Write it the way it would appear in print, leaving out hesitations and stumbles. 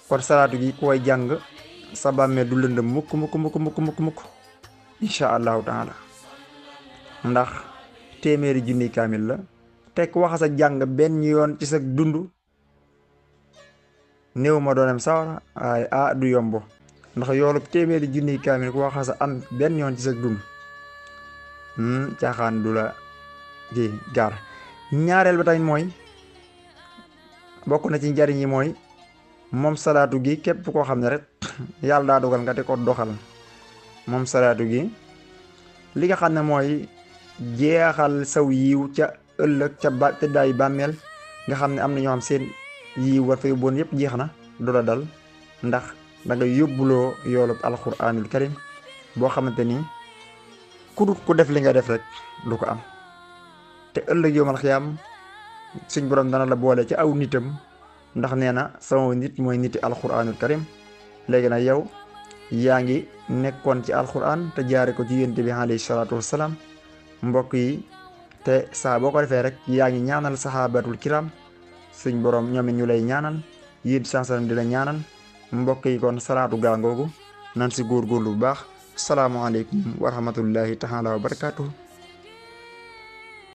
kon salaatu gi koy jàng sa bàmmeel du lëndëm mukk mukk mukk mukk mukk mukk incha allahu taala ndax téeméeri junni kaamil la te ku waxa sa jàng benn yoon ci sa dund néew ma doonem sawara waaye du yombo ndax yoolub téeméeri junni kaamil ku waxa sa am benn yoon ci sa dund caaxaan du la ji gaar ñaareel ba tamit mooy bokk na ci njariñ yi mooy moom salaatu gi képp koo xam ne rek yàlla daa dogal nga te ko doxal moom salaatu gi li nga xam ne mooy jeexal saw yiw ca ëllëg ca tëddaayu bàmmeel nga xam ne am na ñoo xam seen yiw war fa yóbboon yëpp jeex na du la dal ndax da nga yóbbuloo yoolub alxuraanul karim boo xamante ni ku def li nga def rek du ko am te ëllëg yowmal xiyaam suñ borom dana la boole ci aw nitam ndax nee na sama nit mooy niti alxuraanul karim léegi nag yow yaa ngi nekkoon ci alxuraan te jaare ko ci yonent bi alayhi salaatu wassalaam mbokk yi te saa boo ko defee rek yaa ngi ñaanal saxaabatul kiram suñ borom ñoom it ñu lay ñaanal yéen sansalam di la ñaanal mbokk yi kon salaatu gaangoogu nan si góorgóorlu bu baax salaamaaleykum wa rahmatullahi taala wa barakaatuhu